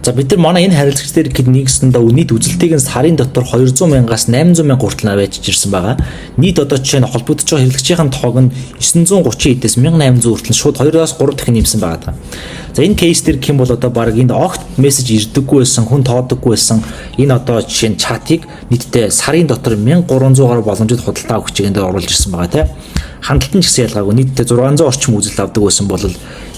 За, бид нар манай энэ харилцагч дээр гэхэд нэгсэндээ нийт үзэлтийг нь сарын дотор 200 мянгаас 800 мянга хүртэл аваад ирсэн байгаа. Нийт одоо жишээ нь холбогдож байгаа хэрэглэгчийн тоог нь 930 хэдээс 1800 хүртэл шууд 2-оос 3 дахин нэмсэн байгаа. За, энэ case дээр гэх юм бол одоо баг энд огт мессеж ирдэггүй байсан, хүн тоодоггүй байсан. Энэ одоо жишээ нь чатыг нийтдээ сарын дотор 1300 гаруй боломжит худалдаа өгч энд оруулж ирсэн байгаа, тийм. Хандалт нь ч гэсэн ялгаагүй, нийтдээ 600 орчим үзэлт авдаг байсан бол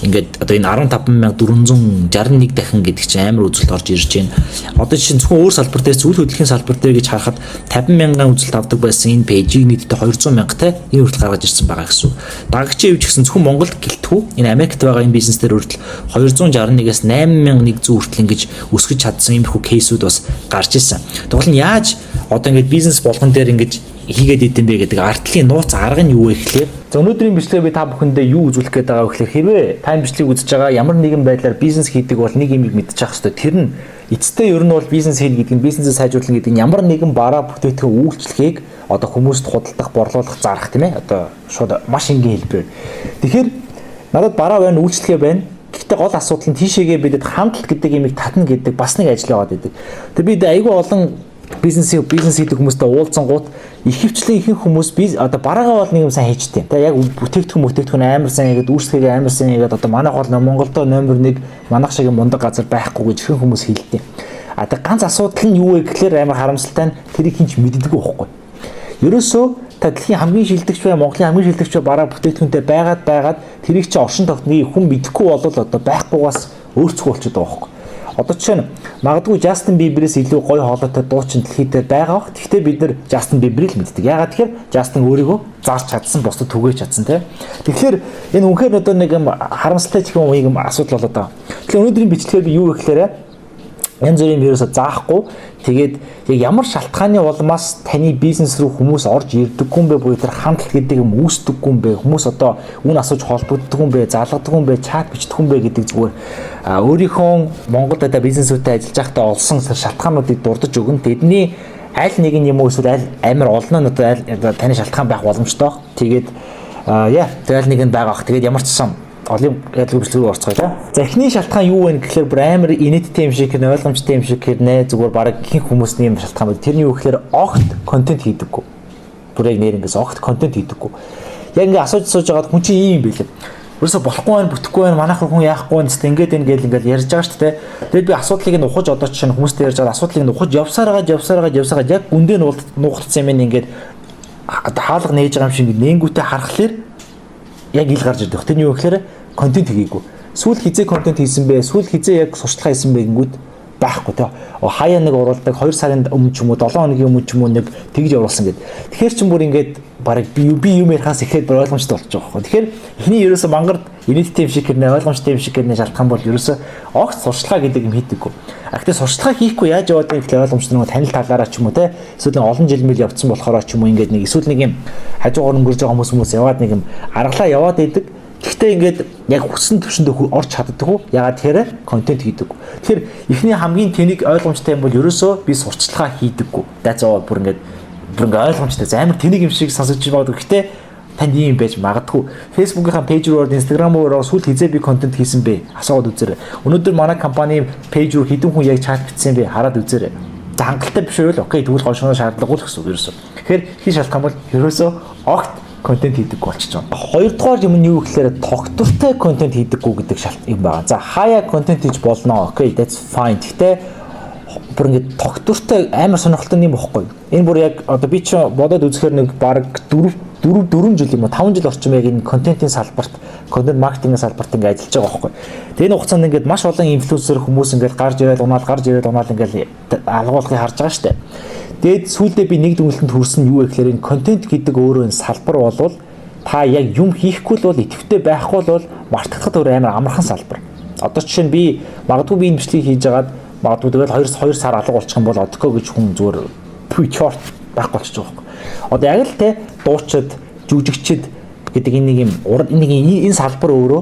ингээд одоо энэ 15,461 дахин гэдэг чинь амар үзэлт орж ирж байна. Одоо жишээ нь зөвхөн өөр салбар дээр, зүйл хөдлөхийн салбар дээр гэж харахад 50 мянган үзэлт авдаг байсан энэ page ийг нийтдээ 200 мянгатай энэ хүртэл гаргаж ирсэн байгаа гэсэн. Дагагчийн хувьд ч гэсэн зөвхөн Монголд гэлтгүү, энэ Америкт байгаа энэ бизнес дээр хүртэл 261-ээс 8100 хүртэл ингэж өсгөж чадсан иймэрхүү case үүд бас гарч ирсэн. Тэгвэл нь яаж одоо ингэж бизнес болгон дээр ингэж хийгээд идэм бэ гэдэг артлын нууц арга нь юу вэ гэхлээр, за, өнөөдрийн бичлэгээр би та бүхэндээ юу үзүүлэх гээд байгаа вэ гэхлээр, хэрвээ та энэ бичлэгийг үзэж байгаа ямар нэгэн байдлаар бизнес хийдэг бол нэг юм мэдчих хэрэгтэй. Тэр нь эцэстээ ер нь бол бизнес хийнэ гэдэг нь, бизнесээ сайжруулах гэдэг нь ямар нэгэн бараа, бүтээгдэхүүн, үйлчилгээг одоо хүмүүст худалдах, борлуулах, зарах, тийм ээ. Одоо шууд маш энгийн хэлбэрээр. Тэгэхээр надад бараа байна, үйлчилгээ байна. Гэхдээ гол асуудал нь тийшээгээ бидэд хандлт гэдэг юмыг татна гэдэг бас нэг ажил яваад идэг. Тэгээ бид айгүй олон бизнес хийдэг хүмүүстэй уулзсан гут ихэвчлэн ихэнх хүмүүс би одоо бараагаа бол нэг юм сайн хийчихдээ. Тэгээ яг бүтээгдэхүүн амар сайн хийгээд, үйлчлэгээ амар сайн хийгээд, одоо манайх бол Монголдо номер 1, манайх шиг мундаг газар байхгүй гэж ихэнх хүмүүс хэлдэг. А тэг ганц асуудал нь юу вэ гэхлээр амар харамсалтай нь тэрийг хэн ч мэддэггүй байхгүй. Ерөөсөө та дэлхийн хамгийн шилдэгч бай, Монголын хамгийн шилдэгч бай бараа бүтээгдэхүүнтэй байгаад байгаад тэрийг чи оршин тогтныг хүн мэдэхгүй болол одоо байхгүйгаас өөрчлөх болчиход байгаа байхгүй. Одоо жишээ нь магадгүй Justin Bieber-ээс илүү гоё хоолойтой дуучин дэлхий дээр байгаа бах. Гэхдээ бид нар Justin Bieber-ийг л мэддэг. Яагаад тэгэхээр Justin өөрийгөө зарч чадсан, бусдад түгээж чадсан, тийм. Тэгэхээр энэ үнэхээр одоо нэг юм харамсалтай ч юм уу юм асуудал болоод байгаа. Тэгэхээр өнөөдрийн бичлэгээр би юу гэхлээрэ янз бүрийн ерөөсө заахгүй, тэгээд яг ямар шалтгааны улмаас таны бизнес рүү хүмүүс орж ирдэггүй юм бэ, буюу тэр хандлт гэдэг юм үүсдэггүй юм бэ, хүмүүс одоо үн асууж холбогддог юм бэ, залгадаг юм бэ, чат бичдэг юм бэ гэдэг зүгээр өөрийнхөө Монголд одоо бизнесүүдтэй ажиллаж байхдаа олсон шалтгаануудыг дурдж өгнө. Тэдний аль нэг нь юм уу эсвэл аль амар олон нь одоо аль таны шалтгаан байх боломжтой. Тэгээд яа, тэгэл нэг нь байгаа бах. Тэгээд ямар ч сан олон ялгуур рүү орцгоё та. За, эхний шалтгаан юу вэ гэхлээр бүр амар инээдтэй юм шиг, ойлгомжтой юм шиг хэрнээ зүгээр баг ихэнх хүмүүсний юм шалтгаан байна. Тэр нь юу гэхлээр огт контент хийдэггүй. Бүр яг нэр ингээс огт контент хийдэггүй. Яг ингээ асууж сууж байгаад хүн чинь ийм юм билээ. Ерөөсө болохгүй байна, бүтэхгүй байна, манайх хүн яахгүй байна гэсэн, ингээд ингээд ингээд ярьж байгаа шүү дээ. Тэгээд би асуудлыг нь ухаж, одоо жишээ нь хүмүүстэй ярьж байгаа асуудлыг нь ухаж явсаар байгаа, явсаар байгаа, явсаар байгаа, яг гүндээ нуугдсан юм ингээд хаалга нээж байгаа юм шиг ингээд нээнгүүтээ харахлаар яг ил гарч ирдэг. Тэр нь юу гэхээр контент хийгээгүй. Сүүл хизээ контент хийсэн бэ? Сүүл хизээ яг сурталчилгаа хийсэн бэ гингүүд байхгүй, тий. Хаяа нэг оруулдаг 2 сарын өмнө ч юм уу, 7 хоногийн өмнө ч юм уу нэг тэгж оруулсан гэд. Тэгэхээр чин бүр ингээд баг би юм ярихаас эхлээд бүр ойлгомжтой болчих жоох байхгүй. Тэгэхээр эхний ерөөсө мангар инээдтэй юм шиг гэрнэ, ойлгомжтой юм шиг гэрнэ шалтгаан бол ерөөсө огт сурталчилгаа гэдэг юм хийдэггүй. А гэхдээ сурталчилгаа хийхгүй яаж яваад байгаа гэхэл ойлгомжтой, нэг танил талаараа ч юм уу, те, эсвэл нэг олон жил мэл явцсан болохоор ч юм уу, ингээд нэг эсвэл нэг юм хажуугаар өнгөрж байгаа хүмүүс яваад нэг юм аргалаа яваад идэг. Гэхдээ ингээд яг хүссэн төвшөндөө орч чаддаггүй. Ягаад тэгэхээр контент хийдэг. Тэгэхээр эхний хамгийн тэнэг ойлгомжтой юм бол ерөөсөө би сурталчилгаа хийдэггүй. That's all, бүр ингээд ойлгомжтой. Амар тэнэг юм шиг сонсогдож магадгүй. Гэхдээ танд ийм байж магадгүй. Facebook-ийн page рүү ороод, Instagram руу ороод сүүл хизээ би контент хийсэн бэ? Асууад үзээрэй. Өнөөдөр манай компани page рүү хэдэн хүн яг чат бичсэн бэ? Хараад үзээрэй. За, хангалттай биш байвал okay, тэгвэл гол шунаа шаардлагагүй л гэсэн үг ерөөсөө. Тэгэхээр хин шалтгаан бол ерөөсөө огт контент хийдэггүй болчихж байгаа. Хоёрдугаар юм нь юу гэхээр тогтвортой контент хийдэггүй гэдэг шалт юм байгаа. За, хаяа контент хийж болно. Okay, that's fine. Гэхдээ бүр ингээд тогтвортой амар сонирхолтой юм бохгүй. Энэ бүр яг одоо би чи бодоод үзэхээр нэг баг 4 4 4 жил юм уу, 5 жил орчим яг энэ контентын салбарт, контент маркетингийн салбарт ингээд ажиллаж байгаа байхгүй. Тэгээ энэ хугацаанд ингээд маш олон инфлюенсер хүмүүс ингээд гарч ирээд унаал, гарч ирээд унаал, ингээд алгуулахыг харж байгаа шүү дээ. Тэгээд сүүлдээ би нэг дүгнэлтэнд хүрсэн нь юу вэ гэхээр энэ контент гэдэг өөрөө энэ салбар болвол та яг юм хийхгүй л бол, идэвхтэй байхгүй бол мартагдахад өөр амар амархан салбар. Одоо жишээ нь би магадгүй би энэ бичлэгийг хийж агаад магадгүй тэгэл 2 2 сар алга болчих юм бол одко гэж хүн зүгээр пүй чорт байхгүй болчих жоох байхгүй. Одоо яг л те дуучид, жүжигчид гэдэг энэ нэг юм нэг энэ салбар өөрөө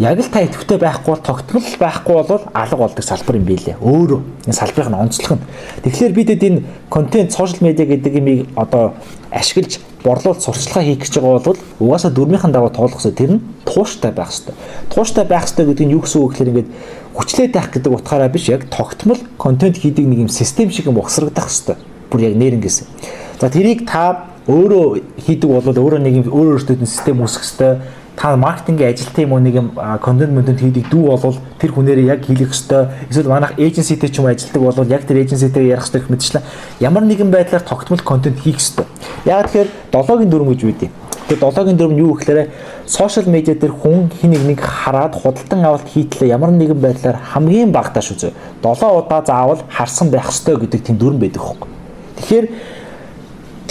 яг л та идэвхтэй байхгүй бол, тогтмол байхгүй бол алга болдог салбар юм билээ. Өөрөө энэ салбарын нь онцлог нь. Тэгэхээр бидэд энэ контент, social media гэдэг юмыг одоо ашиглаж борлуулалт, сурталчилгаа хийх гэж байгаа бол угаасаа дөрмийнхэн дагуу тоолох хэрэгтэй. Тэр нь тууштай байх хэрэгтэй. Тууштай байх хэрэгтэй гэдэг нь юу гэсэн үг гэхээр ингээд Хүчлээд байх гэдэг утгаараа биш, яг тогтмол контент хийдэг нэг юм систем шиг юм угсрагдах хэвээр. Бүр яг нэрнгэс. За, тэрийг та өөрөө хийдэг бол өөрөө нэг юм өөрөө өөртөө нь систем үүсгэх хэвээр. Та маркетингийн ажилтан юм уу, нэг юм контент мөнтент хийдэг дүү болвол тэр хүнээрээ яг хийх хэвээр. Эсвэл манайх agency тэй ч юм уу ажилтдаг бол яг тэр agency тэй ярих хэвээр мэтчлэн ямар нэгэн байдлаар тогтмол контент хийх хэвээр. Яг тэгэхээр 7-гийн дүрм гэж үйдээ. Тэгээ 7-гийн дүрм нь юу гэхээр social media дээр хүн хэн нэг нэг хараад худалдан авалт хийтлээ ямар нэгэн байдлаар хамгийн багадаа шүү зөө. 7 удаа заавал харсан байх ёстой гэдэг тийм дүрм байдаг хөөхгүй.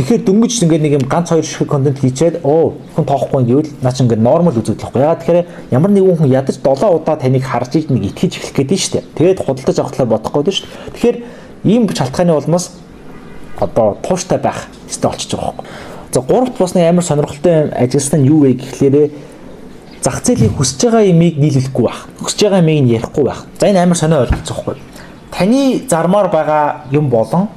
Тэгэхээр дөнгөж ингээд нэг юм ганц хоёр шиг контент хийчээд оо хүн тоохгүй гэвэл наа чи ингээд normal үзэгдэл байхгүй. Яагаад тэгэхээр ямар нэгэн хүн ядаж 7 удаа таныг харж иж нэг итгэж эхлэх гээд нь шүү дээ. Тэгээд худалдаж авах талаар бодох гээд шүү дээ. Тэгэхээр ийм шалтгааны улмаас одоо тууштай байх ёстой болчихж байгаа байхгүй. За, гуравт бас нэг амар сонирхолтой ажилласан нь юу вэ гэхлээрээ зах зээлийн хүсэж байгаа юмыг нийлүүлэхгүй байх. Хүсэж байгаа юмыг нь ярихгүй байх. За, энэ амар сонио ойлголцох байхгүй. Таны зармаар байгаа юм болон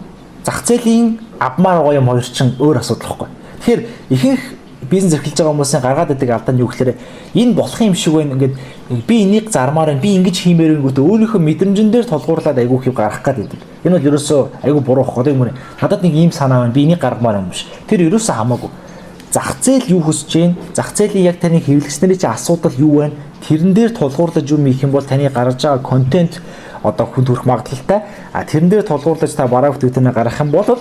зах зээлийн авмаар байгаа юм хоёр чинь өөр асуудал байхгүй. Тэгэхээр ихэнх бизнес эрхэлж байгаа хүмүүсийн гаргаад байдаг алдаа нь юу гэхээр энэ болох юм шиг байна, ингээд би энийг зармаар байна, би ингэж хиймээр байна гэдэг өөрийнхөө мэдрэмжэн дээр тулгуурлаад айгүй их гаргах гээд байдаг. Энэ бол ерөөсөө айгүй буруу байхгүй юм. Надад нэг ийм санаа байна, би энийг гаргамаар юм биш. Тэр ерөөсөө хамаагүй. Зах зээл юу хүсэж байна? Зах зээлийн яг таны хэвлэгч нарын чи асуудал юу байна? Тэрэн дээр тулгуурлаж юм хийх юм бол таны гаргаж байгаа контент одоо хүнд хүрэх магадлалтай. А тэрэн дээр тулгуурлаж та бараа бүтээгдэхүүнээ гаргах юм бол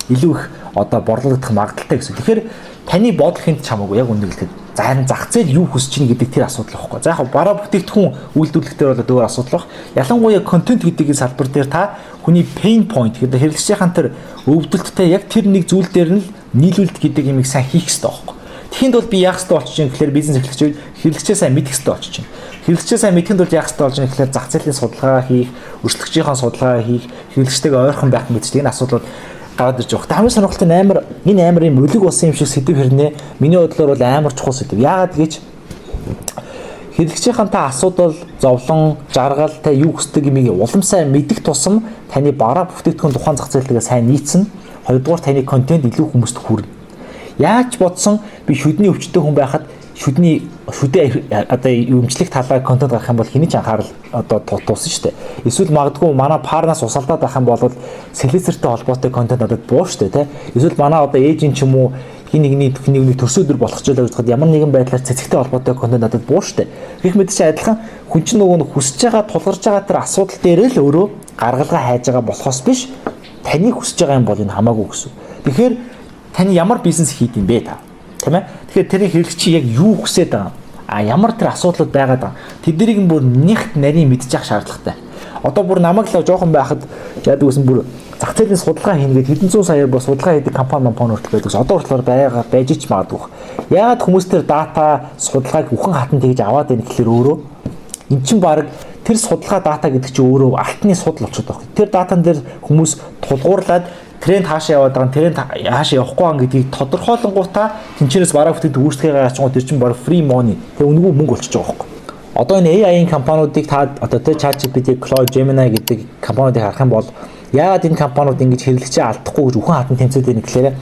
илүү их одоо борлуулагдах магадлалтай гэсэн. Тэгэхээр таны бодол хэнд ч хамаагүй, яг үнэ хэлэхэд. За, харин зах зээл юу хүсэж чинь гэдэг тэр асуудал байхгүй. За, яг бараа бүтээгдэхүүн үйлдвэрлэх дээр бол өөр асуудал баг. Ялангуяа контент гэдэг энэ салбар дээр та хүний pain point гэдэг хэрэглэгчийн тэр өвдөлттэй яг тэр нэг зүйл дээр нь л нийлүүлэлт гэдэг юмыг сайн хийх хэрэгтэй байхгүй. Тэгэхэд бол би яах хэрэгтэй болчих юм гэхээр бизнес эрхлэгч хэрэглэгчээ сайн мэдэх хэрэгтэй болчих юм. Хэрэглэгчээ сайн мэдэхэд бол яах хэрэгтэй болж байгаа гэхээр зах зээлийн судалгаа хийх, өрсөлдөгчийн судалгаа хийх, хэрэглэгчтэйгээ ойрхон байх мэт энэ асуудлууд гараад ирж байгаа. Хамгийн сонирхолтой нь амар энэ амар юм өлег болсон юм шиг сэдэв хэрнээ миний бодлоор бол амар чухал сэдэв. Яагаад гэж хэрэглэгчийнхээ та асуудал, зовлон, жаргал та юу хүсдэг юмыг улам сайн мэдэх тусам таны бараа бүтээгдэхүүн тухайн зах зээлтэйгээ сайн нийцнэ. Хоёрдугаар, таны контент илүү хүмүүст хүрнэ. Яаж бодсон би шүдний өвчтөй хүн байхад шүдний шүдээ одоо эмчлэх талаар контент гаргах юм бол хэний ч анхаарал одоо туусан шүү дээ. Эсвэл магадгүй манай парнаас усалдаад байх юм бол сэлэсэртэй холбоотой контент надад буу шүү дээ, тэ. Эсвэл манай одоо ээжийн ч юм уу хин нэгний нэгний төрсөдөр болох ч байлаа гэж бодоход ямар нэгэн байдлаар цэцэгтэй холбоотой контент надад буу шүү дээ. Гэх мэт чи адилхан хүн чинь нөгөө нэг хүсэж байгаа, тулгарч байгаа тэр асуудал дээр л өөрөө гаргалгаа хайж байгаа болохоос биш таны хүсэж байгаа юм бол энэ хамаагүй гэсэн. Тэгэхээр таны ямар бизнес хийд юм бэ та? Тийм ээ? Тэгэхээр тэрийг хэрэглэгч яг юу хүсээд байгаа юм? А ямар тэр асуудлууд байгаад байгаа. Тэднийг бүр нэгт нарийн мэдчих шаардлагатай. Одоо бүр намайг л жоохон байхад яадаг гэсэн, бүр зах зээлийн судалгаа хийнэ гээд хэдэн зуун саяар бүр судалгаа хийдэг компани компани хүртэл байдаг. Одоо хүртэл байгаа байж ч магадгүй. Яагаад хүмүүс тэр data судалгааг үхэн хатан тэгж аваад байна гэхэлэр өөрөө эн чинь баг тэр судалгаа data гэдэг чинь өөрөө алтны судал болчиход байгаа. Тэр data н дээр хүмүүс тулгуурлаад тренд хаашаа яваад байгаа, тренд хаашаа явахгүй байгаа гэдгийг тодорхойлонгуудаа тэнчнээс бараа бүтээгдэхүүн үүсгэгээ гаргачингууд тэр чинь баг free money, тэг үнэгүй мөнгө болчихж байгаа байхгүй. Одоо энэ AI-ийн компаниудыг та одоо тэ ChatGPT, Claude, Gemini гэдэг компаниудыг харах юм бол яагаад энэ компаниуд ингэж хэрэглэгчээ алдахгүй гэж үхэн хатан тэмцээд байна гэхээр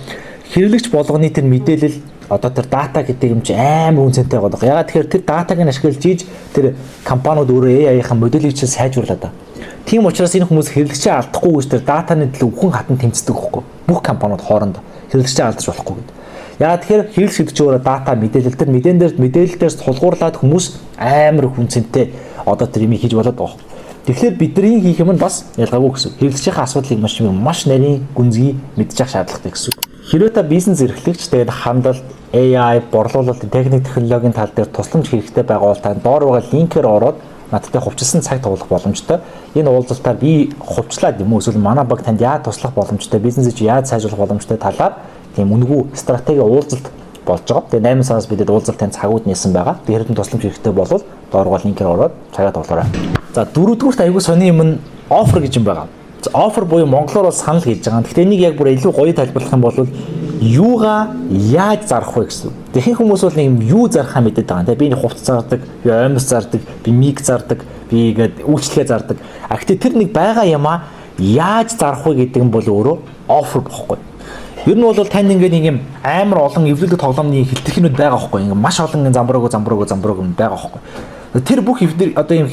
хэрэглэгч болгоны тэр мэдээлэл одоо тэр data гэдэг юм чи амар үнэ цэнтэй байгаа. Яагаад тэгэхээр тэр data г нь ашиглаж ийж тэр компаниуд өөрөө AI-ийн моделийг чинь сайжруулад байгаа. Тийм учраас энэ хүмүүс хэрэглэгчээ алдахгүй гэж тэр data ны төлөө үхэн хатан тэмцдэг байхгүй. Бүх компаниуд хоорондоо хэрэглэгчээ алдаж болохгүй гэдэг. Яагаад тэгэхээр хэрэглэгч гэдэг чинь өөрөө data, мэдээлэл, тэр мэдэн дээр мэдээлэл дээр тулгуурлаад хүмүүс амар үнэ цэнтэй одоо тэр юмыг хийж болоод байгаа. Тэгэхээр бидний хийх юм нь бас ялгаагүй гэсэн. Хэрэглэгчийн асуудлыг маш маш нарийн гүнзгий мэдчих шаардлагатай гэсэн. Хэрвээ та бизнес эрхлэгч, тэгээд хандалт, AI, борлуулалт, техник технологийн тал дээр тусламж хэрэгтэй байгаа бол та доор байгаа линкээр ороод надтай хувьчилсан цаг туулах боломжтой. Энэ уулзалтаар би хувьчлаад юм уу эсвэл манай баг танд яаж туслах боломжтой, бизнесийг яаж сайжруулах боломжтой талаар тийм үнэгүй стратеги уулзалт болж байгаа. Тэгээ 8 сараас бидэд уулзалтын цагууд нээсэн байгаа. Тэгэхээр тусламж хэрэгтэй бол доор байгаа линкээр ороод цагаа туулаарай. За, дөрөвдүгüрт аягүй сони юм нь offer гэж юм байгаа. Offer буюу монголоор бол санал гэж байгаа. Гэхдээ энийг яг бүр илүү гоё тайлбарлах юм бол юугаа яаж зарах вэ гэсэн. Тэгэхин хүмүүс бол нэг юм юу зарахаа мэдээд байгаа. Тэгээ би нэг хувцас зардаг, би оймос зардаг, би миг зардаг, би ингээд үйлчлэгээ зардаг. А гэхдээ тэр нэг байгаа юмаа яаж зарах вэ гэдэг нь бол өөрөө offer бохгүй. Ер нь бол танд ингээд нэг юм амар олон эвлүүлэг тоглоомны хилтерхнүүд байгаа байхгүй. Ингээд маш олон замбраагүй замбраагүй замбраагүй байгаа байхгүй. Тэр бүх одоо юм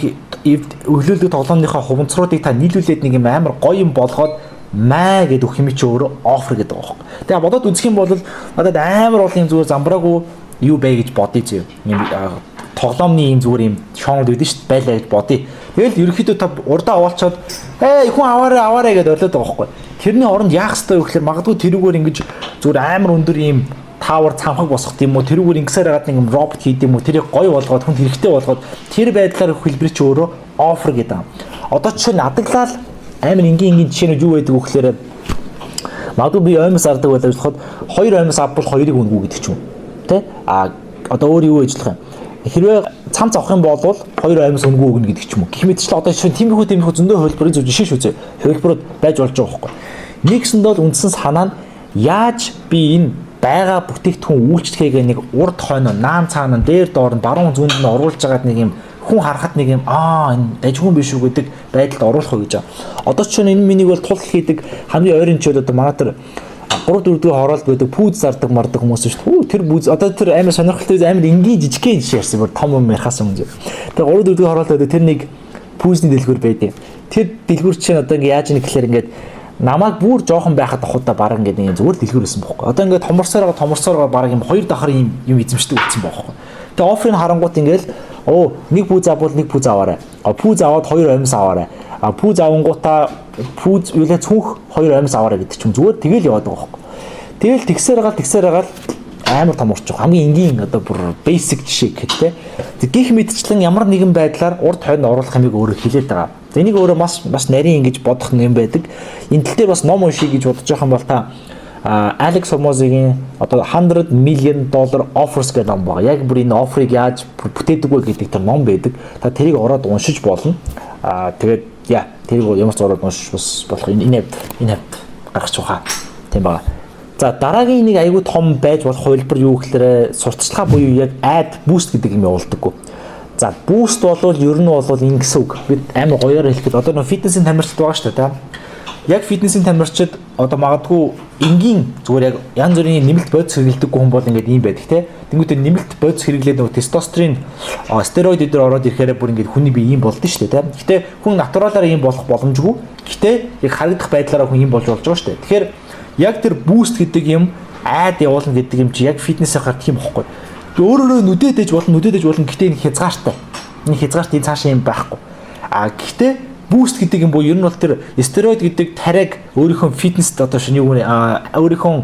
өвлөөлдөг тоглоомныхоо хуванцруудыг та нийлүүлээд нэг юм амар гоё юм болгоод маа гэдэг өгөх юм чи өөрөө offer гэдэг байгаа байхгүй. Тэгээ бодоод үзэх юм бол надад амар олон юм зүгээр замбраагүй юу бай гэж бодъё зөө. Юм тоглоомны юм зүгээр юм шоунууд өгдөн шүү дээ, байлаа гэж бодъё. Тэгэл ерөнхийдөө та урдаа овоолцоод "Эй, хүн аваарай, аваарай" гэдээ ойлоод байгаа байхгүй. Тэрний оронд яах ёстой вэ гэхээр магадгүй тэрүүгээр ингэж зүгээр амар өндөр юм tower цамхаг босгох юм уу, тэрүүгээр ингэсээр хагаад нэг юм робот хийд юм уу, тэрийг гоё болгоод, хүн хэрэгтэй болгоод, тэр байдлаар хэлбэр чи өөрөө offer гэдэг юм. Одоо жишээ нь адаглал амар энгийн энгийн жишээнүүд юу байдаг вэ гэхээр магадгүй би оймос ардаг байлаа гэж бодоход хоёр оймос авбал хоёрыг үнэгүй гэдэг ч юм. Тэ? А одоо өөр юу ажиллах юм? Хэрвээ цамц авах юм бол хоёр оймос үнэгүй өгнө гэдэг ч юм уу. Гэх мэтчлээ одоо жишээ нь тиймэрхүү зөндөө хувилбарын зөв жишээ шүү зөө. Хувилбарууд байж болж байгаа байхгүй. Нэгсэндээ бол үндсэн санаа нь яаж би энэ байгаа бүтээгдэхүүн үйлчлэгээ нэг урд хойно, наан цаана, дээр доор нь, баруун зүүнд нь оруулж байгаад нэг юм хүн харахад нэг юм "Аа, энэ дажгүй биш үү" гэдэг байдалд оруулах уу гэж байгаа. Одоо ч энэ миний бол тул хийдэг хамгийн ойрын жишээ одоо манай тэр 3 4 дэх хороолт байдаг пүүз зардаг мардаг хүмүүс шүү дээ. Хүү, тэр пүүз одоо тэр амар сонирхолтой, амар энгийн жижигхэн жишээ ярьсан, бүр том юм ярихаас өмнө. Тэр 3 4 дэх хороолт байдаг тэр нэг пүүзний дэлгүүр байдаг. Тэр дэлгүүр чинь одоо ингээ яаж ийм гэхээр ингээд намайг бүр жоохон байхад ахудаа баг ингээд нэг зүгээр дэлгүүр байсан бохоггүй. Одоо ингээд томорсоороо томорсоороо баг юм хоёр давхар юм юм эзэмшдэг болсон бохоггүй. Тэгээ offer ыг харангуут ингээд "Оо, нэг пүүз авбал нэг пүүз аваарай. А пүүз аваад хоёр оймс аваарай. А пүүз авангуудаа пүүз юулаа цүнх хоёр оймс аваарай" гэдэг ч юм, зүгээр тэгэл яваад байгаа бохоггүй. Тэгэл тэгсээр гал тэгсээр гал амар том урч байгаа. Хамгийн энгийн одоо бүр basic жишээ гэхэд те. Гэх мэтчлэн ямар нэгэн байдлаар урд хойно оруулах юмыг өөрөө хилээд байгаа. Энийг өөрөө бас бас нарийн ингэж бодох юм байдаг. Энэ тал дээр бас ном уншия гэж бодож байгаа юм бол та Алекс Хормозигийн одоо 100 million dollar offers гэдэг ном байгаа. Яг бүр энэ offer ыг яаж бүтээдэг вэ гэдэг тэр ном байдаг. Та тэрийг ороод уншиж болно. Тэгээд яа, тэрийг ямар ч ороод уншиж бас болох, энэ хавьд гаргах ухаа. Тийм байгаа. За, дараагийн нэг айгүй том байж болох хувилбар юу гэхээр сурталчилгаа буюу яг ad boost гэдэг юм явуулдаггүй. За, boost болвол ер нь бол ингэ гэсэн үг. Бид амар гоёор хэлэхэд одоо нөө фитнесийн тамирчид байгаа шүү дээ, та. Яг фитнесийн тамирчид одоо магадгүй энгийн зүгээр яг янз бүрийн нэмэлт бодис хэрэглэдэггүй хүн бол ингээд ийм байдаг те. Тэнгүүтээ нэмэлт бодис хэрэглээд нөгөө тестостерон, стероид өдр ороод ирэхээр бүр ингээд хүний бие ийм болдсон шүү дээ, те. Гэтэ хүн natural аар ийм болох боломжгүй. Гэтэ яг харагдах байдлаараа хүн ийм болж болж байгаа шүү дээ. Тэгэхээр яг тэр boost гэдэг юм, ad явуулна гэдэг юм чи яг фитнесийнхаар тийм бохгүй. Өөрөөрөө нүдээд ээж болно, нүдээд ээж болно. Гэтэ энэ хязгаартай. Энэ хязгаарт энэ цаашаа юм байхгүй. А гэхдээ boost гэдэг юм буу ер нь бол тэр стероид гэдэг тариаг өөрийнхөө фитнест одоо шинэ юу өөрийнхөө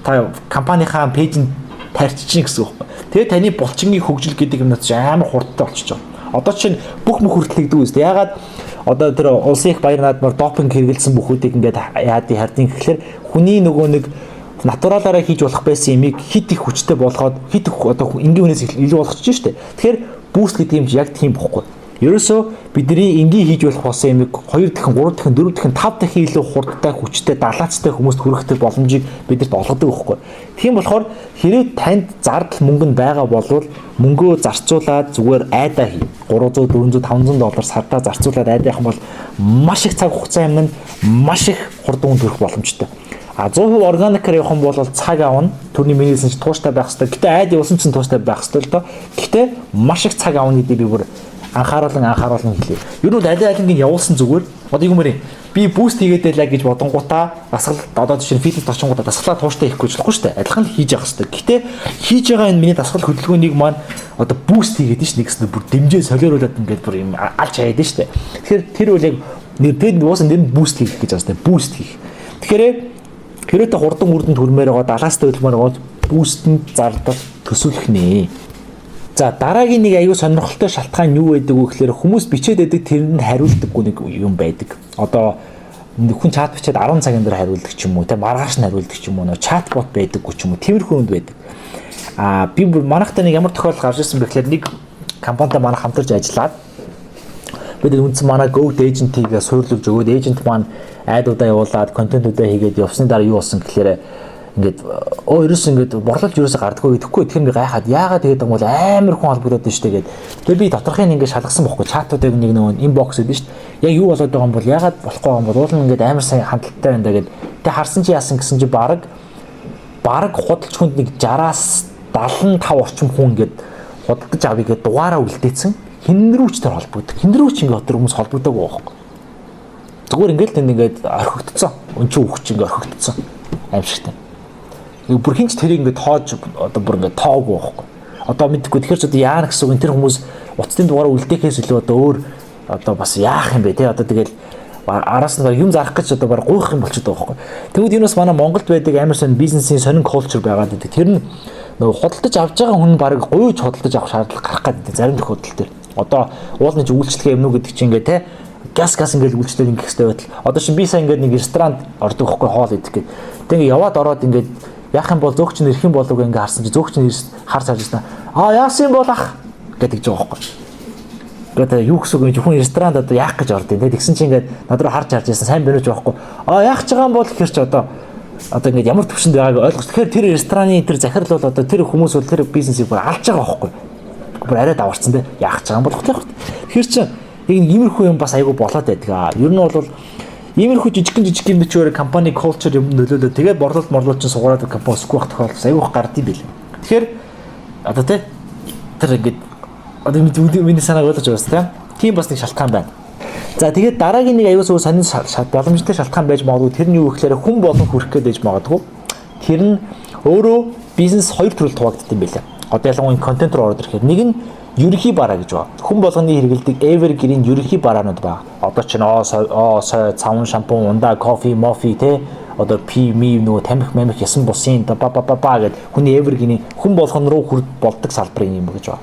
та компанийнхаа page энд тарьчих гэсэн үг байхгүй. Тэгээ таны булчингийн хөгжил гэдэг юмнууд чинь амар хурдтай болчихж байгаа. Одоо чинь бүх мөх хүртэл хийдэг үст. Яагаад одоо тэр улсын их баяр наадмаар допинг хэрэгэлсэн бүхүүдийг ингээд яад хардин гэхэлэр хүний нөгөө нэг natural аараа хийж болох байсан юмыг хит их хүчтэй болгоод, хит их одоо энгийн хүнээс илүү болгочих штэ. Тэгэхээр boost гэдэг юм чи яг тийм бохгүй. Ерөөсөө бидний энгийн хийж болох болсон юмыг 2 дахин, 3 дахин, 4 дахин, 5 дахин илүү хурдтай, хүчтэй, далаацтай хүмүүст хүрэх тэр боломжийг бидэрт олгодог байхгүй. Тийм болохоор хэрэг танд зардал мөнгө нь байгаа болвол мөнгөө зарцуулаад зүгээр ad аа хий. 300, 400, 500 доллар сардаа зарцуулаад ad аа явах юм бол маш их цаг хугацаа юм нь маш их хурдан үн төрөх боломжтой. А 100% органикаар явах юм бол цаг авна. Төрний миний хэлсэн чинь тууштай байх хэрэгтэй. Гэтэ ad явуулсан чинь тууштай байх хэрэгтэй л доо. Гэтэ маш их цаг авна гэдгийг би бүр анхааруулан анхааруулан хэлье. Ер нь бол аль алингийн явуулсан зүгээр. Одоо юу мөрий би boost хийгээд байлаа гэж бодонгуудаа дасгал одоо жишээ нь фитнес орчингуудаа дасгалаа тууштай хийхгүй болохгүй шүү дээ. Адилхан л хийж явах хэрэгтэй. Гэтэ хийж байгаа энэ миний дасгал хөдөлгөөнийг маань одоо boost хийгээд ш нэгснэ бүр дэмжээ солиоруулад ингээд бүр юм алж хаяад шүү дээ. Тэгэхээр тэр үл яг нэр тэр уусаа нэр нь boost хийх гэж байгаа шүү дээ. Boost хийх. Тэгэхээр хэрвээ та хурдан үр дүнд хүрмээр байгаа, далаастай хөдөлмөр байгаа, boost энд зардал төсөөлөх нэ. За, дараагийн нэг аюу сонирхолтой шалтгаан юу байдаг вэ гэхээр хүмүүс бичээд байдаг, тэрэнд хариулдаггүй нэг юм байдаг. Одоо хүн чат бичээд 10 цагийн дараа хариулдаг ч юм уу, тэ маргааш нь хариулдаг ч юм уу, нөө чат бот байдаггүй ч юм уу, тиймэрхүү хүнд байдаг. Аа, би бүр манайхтай нэг ямар тохиолдол гарч ирсэн бэ гэхээр нэг компанитай манай хамтарч ажиллаад бид үндсэн манай Goat agent-ийг суурлуулж өгөөд agent маань ad уудаа явуулаад, контентуудаа хийгээд явсны дараа юу болсон гэхээр ингээд өө ерөөс ингээд борлуулж ерөөсөө гардаггүй гэдэхгүй. Тэгэхээр би гайхаад, яагаад тэгээд юм бол амар хүн холбогдоод байна штэ гээд. Тэгээ би доторхын ингээд шалгасан бохгүй, чатуудыг нэг нөгөө inbox гэдэг штэ. Яг юу болоод байгаа юм бол, яагаад болохгүй байгаа юм бол уул нь ингээд амар сайн хандалттай байна да гээд. Тэгээ харсан чи яасан гэсэн чи бараг худалч хүнд нэг 60-аас 75 орчим хүн ингээд худалдаж авъя гээд дугаараа үлдээсэн. Хэн рүү ч тэр холбогдох. Хэн рүү ч ингээд тэр хүмүүс холбогдоогүй байхгүй. Зүгээр ингээд тэнд ингээд орхигдсон. Өнчүү үхч ингээд орхигдсон. Аимшигтай. Бүр хинч тэрийг ингээд тоож, одоо бүр ингээд тоогүй байхгүй. Одоо мэдгүй, тэгэхээр ч одоо яана гэсэн үг, тэр хүмүүс утасны дугаараа үлдээхээс илүү одоо өөр одоо бас яах юм бэ те? Одоо тэгэл араас нь юм зарах гэж одоо баг гуйх юм болчиход байгаа байхгүй. Тэгвэл энэ бас манай Монголд байдаг амар сонь бизнесийн сонин culture байгаад байдаг. Тэр нь нөгөө худалдаж авч байгаа хүн баг гуйж худалдаж авах шаардлага гарах гэдэг зарим тохиолдол дээр. Одоо уулны үйлчлэгээ юм уу гэдэг чинь ингээ те, газ газ ингээл үйлчлэл ингэх хэрэгтэй байтал, одоо чинь би сайн ингээд нэг ресторанд ордог байхгүй, хоол идэх гээд. Тэг ингээ яваад ороод, ингээд яах юм бол зөөгч нь ирэх юм болов ингээ харсан чи зөөгч нь хар цааж ирсэн. "Аа, яасан бол ах" гэдэг жоо байхгүй. Тэгээд юу гэсэн үг юм, хүн ресторанд одоо яах гэж орд юм те? Тэгсэн чинь ингээд над руу харж харж байсан, сайн байна уу ч байхгүй. "Аа, яах ч байгаа юм бол" гэхэр чи одоо ингээд ямар төвшөнд байгааг ойлгож. Тэгэхээр тэр рестораны тэр захирал бол одоо тэр хүмүүс бол тэр бизнесийг бүр алж байгаа байхгүй. Бүр арай даварцсан те. Яах ч байгаа юм бол болох. Тэгэхээр чи яг нэг иймэрхүү юм бас айгүй болоод байдаг аа. Ер нь бол иймэрхүү жижигхэн жижиг юм бичвэр компани culture юм нөлөөлөө. Тэгээд борлуулалт морлуулалт чинь сугараад компани өсөхгүй байх тохиолдол айгүй их гардыг бил. Тэгэхээр одоо те, тэр ингээд одоо миний санааг ойлгож байгаа юм те. Тийм бас нэг шалтгаан байна. За, тэгээд дараагийн нэг аюул суу сонин боломжтой шалтгаан байж магадгүй. Тэр нь юу гэхээр хүн болон хүрэх гээд байж магадгүй. Тэр нь өөрөө бизнес хоёр төрөлд хуваагддаг юм билээ. Одоо ялангуяа контент руу ороод ирэхээр нэг нь ерөнхий бараа гэж байна. Хүн болгоны хэрэглэдэг evergreen ерөнхий бараанууд байна. Одоо чинь оо сой, цаван, шампунь, ундаа, кофе, мофи те, одоо пи ми нөгөө тамхи мамих, ясан бусын ба ба ба ба гэд хүний evergreen хүн болгон руу хүрд болдог салбарын юм гэж байна.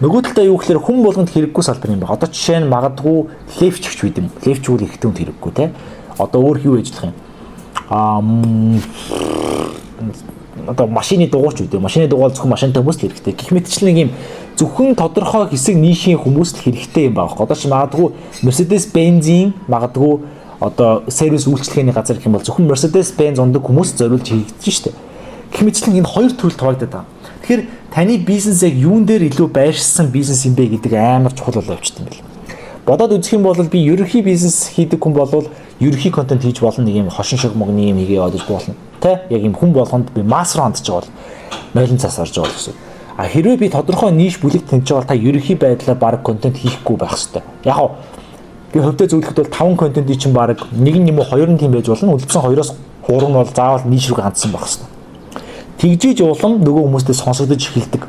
Нөгөө талдаа юу гэхээр хүн болгонд хэрэггүй салбар юм байна. Одоо жишээ нь магадгүй левчгч үед юм. Левч үл ихтэй хүнд хэрэггүй те. Одоо өөр юу ажиллах юм? Аа, одоо машины дугуйч үү. Машины дугуй зөвхөн машинтай хүмүүс л хэрэгтэй. Гэх мэтчлэн нэг юм зөвхөн тодорхой хэсэг niche ийн хүмүүс л хэрэгтэй юм байна. Одоо чи магадгүй Mercedes Benz-ийн магадгүй одоо сервис үйлчилгээний газар гэх юм бол зөвхөн Mercedes Benz ундаг хүмүүс зориулж хийгдэж штэ. Гэх мэтчлэн энэ хоёр төрөл хуваагдаад байгаа. Тэгэхээр таны бизнес яг юун дээр илүү байршсан бизнес юм бэ гэдэг амар чухал болоо явчихсан юм байна. Бодоод үзэх юм бол би ерөнхий бизнес хийдэг хүн бол ерөнхий контент хийж болно, нэг юм хошин шог могны юм хийгээ яваад болно. Тэ? Яг юм хүн болгонд би масс руу хандж байгаа бол нойлон цаас орж байгаа гэсэн. А хэрвээ би тодорхой niche бүлэгт тэнцэж байгаа бол та ерөнхий байдлаар баг контент хийхгүй байх хэрэгтэй. Яг хав би хувьдаа зөвлөхөд бол 5 контентын чинь баг нэг нь юм уу хоёр нь тийм байж болно. Үлдсэн 2-оос 3 нь бол заавал niche рүү хандсан байх хэрэгтэй. Тэгжиж улам нөгөө хүмүүстэй сонсогдож эхэлдэг.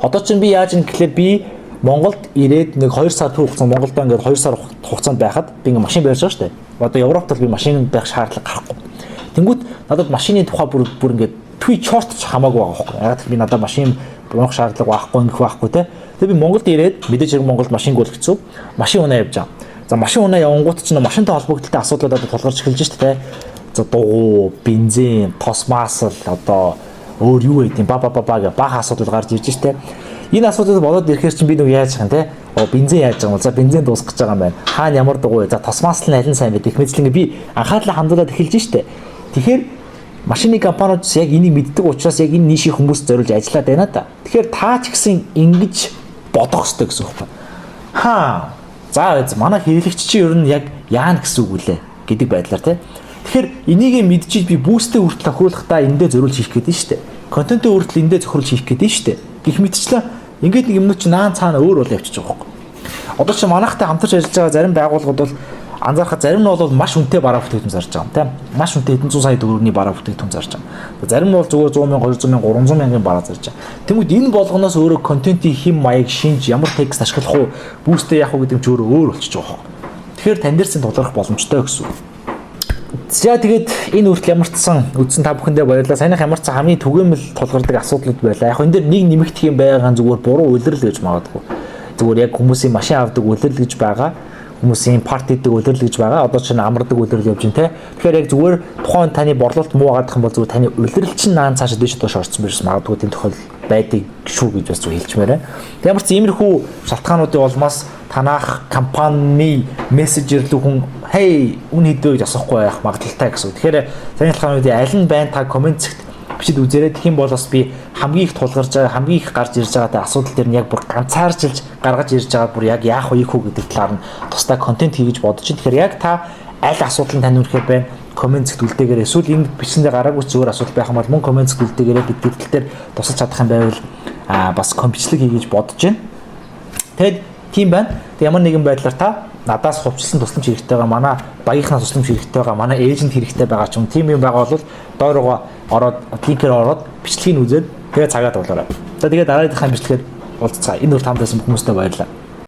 Одоо чинь би яаж юм гэхлээр би Монголд ирээд нэг 2 сар төр хугацаанд Монголд ингээд 2 сар хугацаанд байхад би ингээд машин барьж байгаа шүү дээ. Одоо Европт бол би машин байх шаардлага гарахгүй. Тэнгүүт надад машины тухай бүр бүр ингээд твит short ч хамаагүй байгаа байхгүй. Яг тэр би надад машин унах шаардлага байхгүй, ингэх байхгүй те. Тэгээ би Монголд ирээд мэдээж хэрэг Монголд машингүй бол хэцүү. Машин унаа явж байгаа. За, машин унаа явангууд чинь машинтай холбогдлолтой асуудлууд одоо тулгарч эхэлж шүү дээ. За, дугуй, бензин, тос масл, одоо өөр юу гэдэг ба ба ба ба гэх бага асуудал гарч ирж штэ. Энэ асуудал болоод ирэхээр чинь би нэг яаж байгаа юм те? О, бензин яаж байгаа юм бол, за, бензин дуусах гэж байгаа юм байна. Хаана ямар дугуй вэ? За, тос масл нь аль нь сайн бэ? Гэх мэтлэн би анхаарлаа хандуулад эхэлж штэ. Тэгэхээр машины компаниуд яг энийг мэддэг учраас яг энэ niche ийн хүмүүс зориулж ажиллаад байна да. Тэгэхээр та ч гэсэн ингэж бодох хэрэгтэй гэсэн үг байна. Хаа. За, манай хэрэглэгч чинь ер нь яг яана гэсэн үг үлээ гэдэг байдлаар те. Тэгэхээр энийг мэдчихэж би boost ээ хүртэл тохируулахдаа эндээ зориулж хийх гэдэг нь шүү дээ. Контентын хүртэл эндээ зохируулж хийх гэдэг нь шүү дээ. Гэх мэтчлэн ингээд нэг юмнууд чинь наан цаана өөр бол явчихж байгаа байхгүй. Одоо чи манайхтай хамтарч ажиллаж байгаа зарим байгууллагууд бол анзаархад зарим нь бол маш үнэтэй бараа бүтээгдэхүүн зарж байгаа юм тийм. Маш үнэтэй хэдэн зуун сая төгрөгийн бараа бүтээгдэхүүн зарж байгаа. Зарим нь бол зүгээр 100 мянга, 200 мянга, 300 мянган бараа зарж байгаа. Тэнгүүд энэ болгоноос өөрөө контентын хэм маяг, шинж, ямар текст ашиглах уу, boost ээ яах уу гэдэг нь ч өөрөө өөр болчихж байгаа юм. Тэгэхээр тань дээрсэн тулгарх боломжтой гэсэн үг. За, тэгээд энэ хүртэл ямар ч сан үзсэн та бүхэндээ баярлалаа. Саяных ямар ч сан хамгийн түгээмэл тулгардаг асуудлууд байлаа. Яг энэ дээр нэг нэмэгдэх юм байгаа, зүгээр буруу улирал гэж магадгүй. Зүгээр яг хүмүүсийн машин авдаг улирал гэж байгаа, хүмүүсийн party дэг улирал гэж байгаа. Одоо чинь амардаг улирал явж байна те. Тэгэхээр яг зүгээр тухайн таны борлуулалт муу байгаадах юм бол зүгээр таны улирал чинь наан цаашаа дээш доош орсон байж магадгүй, тийм тохиол байдаг шүү гэж бас зүгээр хэлчмээр байна. Тэг ямар ч иймэрхүү шалтгаануудын улмаас танах компани мессежер рүү хүн "Hey, үн хэдвэ" гэж асуухгүй байх магадлалтай гэсэн. Тэгэхээр саяны шалтгаануудын аль нь байна, та comment хэсэгт бичиж үзээрэй. Тэгэх юм бол бас би хамгийн их тулгарч байгаа, хамгийн их гарч ирж байгаа асуудал дээр нь яг бүр ганцаарчилж гаргаж ирж байгаа бүр яг яах вэ, ийх үү гэдэг талаар нь тусдаа контент хийж бодож чинь. Тэгэхээр яг та аль асуудал нь тань үнэхээр байна, comment хэсэгт үлдээгээрэй. Эсвэл энэ бичсэндээ гараагүй зүгээр асуудал байх юм бол мөн comment хэсэгт үлдээгээрэй. Бид тэр тал дээр тусалж чадах юм байвал бас компьютлэг хийж бодож байна. Тэгээд тийм байна. Тэг ямар нэгэн байдлаар та надаас хувьчилсан тусламж хэрэгтэй байгаа, манай багийнхнаас тусламж хэрэгтэй байгаа, манай agent хэрэгтэй байгаа ч юм, тийм юм байгаа бол доор руугаа ороод, link ээр ороод, бичлэгийг үзээд, тэгээ цагаа туулаарай. За, тэгээд дараагийнхаа бичлэгээр уулзцгаая. Энэ үр хамт байсан хүмүүстээ баярлалаа.